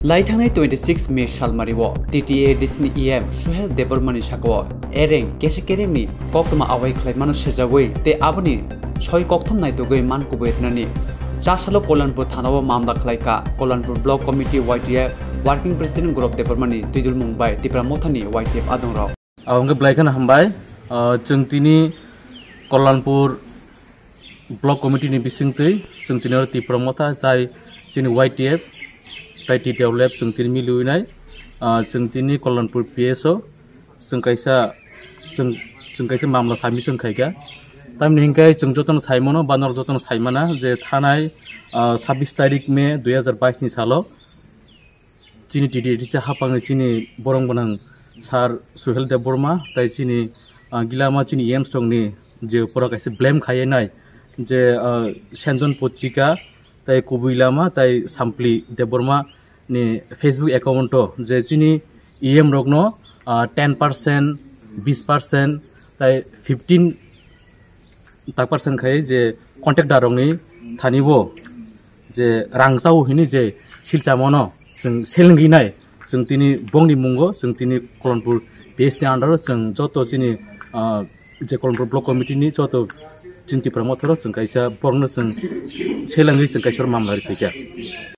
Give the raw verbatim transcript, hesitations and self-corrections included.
Lai thangnai twenty six May salmari o T T A D C ni E M Suhel Debbarma ni saka o ereng kese kereng ni koktwma awai khlai mano sejagwi tei aboni soi kokthom naitugwi man kubui rwnani chasalo Kolyanpur thana o mamla khlai ka Kolyanpur Block Committee Y T F Working President Gurop Debbarma ni twidulmung bai Tipra Motha ni Y T F adong rok. Abo wngkhe belai kheno hambai. Ah, chwng tini Kolyanpur Block Committee ni bisingtwi chwng tini oro Tipra Motha chai chini Y T F tai T T F lab chwng tini miliwi nai. Ah, chwng tini Kolyanpur P S o chwng kaisa, chwng, chwng kaisa mamla submission khaikha. Tamni hinkhe chwng jotono saimano ba norok jotono saimana je thanai, ah, sabbish tarik May dui hazar bais ni salo chini T T A D C hapangni chini borong gwnang Sir Suhel Debbarma tai chini, ah, gilama chini E M songni je pura kaisa blame khaiye nai je, ah, Sendon Potrika tai Kubui Lama tai Sampli Debbarma ni Facebook account o je chini E M rokno, ah, ten percent, bis percent tai fifteen tak percent khai je contractor rokni thani bo je rang chao hini je silchamo no chwng selengwi nai chwng tini bongni mungo chwng tini Kolyanpur P S ni under o chwng joto chini, ah, je Kolyanpur Block Committee ni joto chini Tipra Motha rok chwng kaisa borokno chwng selengwi chwng kaisa mamla rikha.